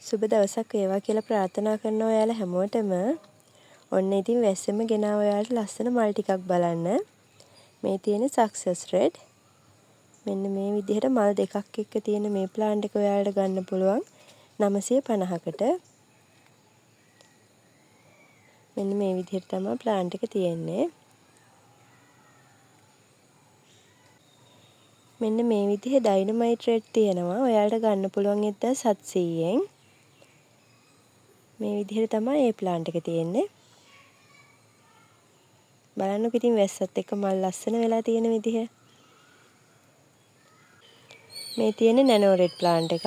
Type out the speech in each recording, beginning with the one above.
සුබ දවසක් වේවා කියලා ප්‍රාර්ථනා කරනවා ඔයාලා හැමෝටම. ඔන්න ඉතින් වැස්සෙම ගෙනාව ඔයාලට ලස්සන මල් ටිකක් බලන්න. මේ තියෙන සක්සස් රෙඩ්. මෙන්න මේ විදිහට මල් දෙකක් එක්ක තියෙන මේ ප්ලාන්ට් එක ඔයාලට ගන්න පුළුවන් 950කට. මෙන්න මේ විදිහට තමයි ප්ලාන්ට් එක තියෙන්නේ. මෙන්න මේ විදිහේ ඩයිනමයිට් රෙඩ් තියෙනවා. ඔයාලට ගන්න පුළුවන් 1700න්. මේ විදිහට තමයි මේ ප්ලාන්ට් එක තියෙන්නේ. බලන්නකෝ ඉතින් වැස්සත් එක්ක මල් ලස්සන වෙලා තියෙන විදිහ. මේ තියෙන්නේ නැනෝ රෙඩ් ප්ලාන්ට් එකක්.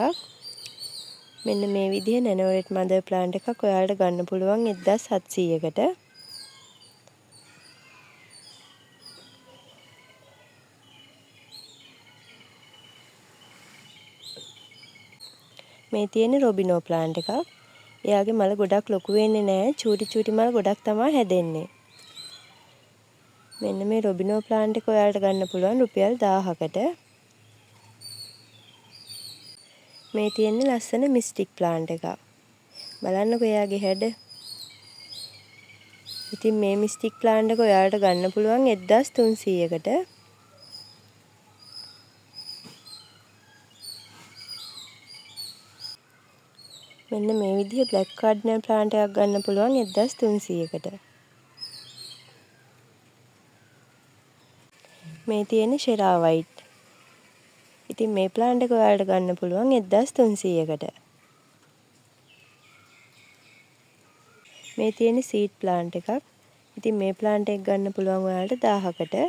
මෙන්න මේ විදිහේ නැනෝ රෙඩ් මදර් ප්ලාන්ට් එකක් ඔයාලට ගන්න පුළුවන් 1700කට. මේ තියෙන්නේ රොබිනෝ ප්ලාන්ට් එකක්. එයාගේ මල ගොඩක් ලොකු වෙන්නේ නෑ. චූටි චූටි මල් ගොඩක් තමා හැදෙන්නේ. මෙන්න මේ රොබිනෝ ප්ලාන්ට් එක ඔයාලට ගන්න පුළුවන් රුපියල් 1000කට. මේ තියෙන්නේ ලස්සන මිස්ටික් ප්ලාන්ට් එකක්. බලන්නකෝ එයාගේ හැඩ. ඉතින් මේ මිස්ටික් ප්ලාන්ට් එක ඔයාලට ගන්න පුළුවන් 1300කට. මෙන්න මේ විදිහේ බ්ලැක් කාඩිනල් ප්ලාන්ට් එකක් ගන්න පුළුවන් 1300කට. මේ තියෙන්නේ ෂෙරා වයිට්. ඉතින් මේ ප්ලාන්ට් එක ඔයාලට ගන්න පුළුවන් 1300කට. මේ තියෙන්නේ සීඩ් ප්ලාන්ට් එකක්. ඉතින් මේ ප්ලාන්ට් එක ගන්න පුළුවන් ඔයාලට 1000කට.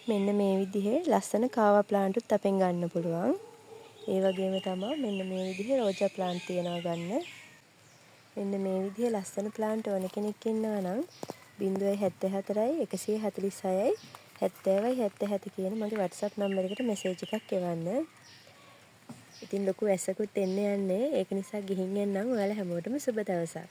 මෙන්න මේ විදිහේ ලස්සන කාවා ප්ලාන්ටුත් අපෙන් ගන්න පුළුවන්. ඒ වගේම තමා මෙන්න මේ විදිහේ රෝජා ප්ලාන්ට් තියෙනවා ගන්න. මෙන්න මේ විදිහේ ලස්සන ප්ලාන්ට් ඕන කෙනෙක් ඉන්නවා නම් 074යි 146යි 70යි 77 කියන මගේ WhatsApp number එකට මැසේජ් එකක් එවන්න. ඉතින් ලොකු වැස්සකුත් එන්න යන්නේ. ඒක නිසා ගිහින් එන්නම්. ඔයාලා හැමෝටම සුබ දවසක්.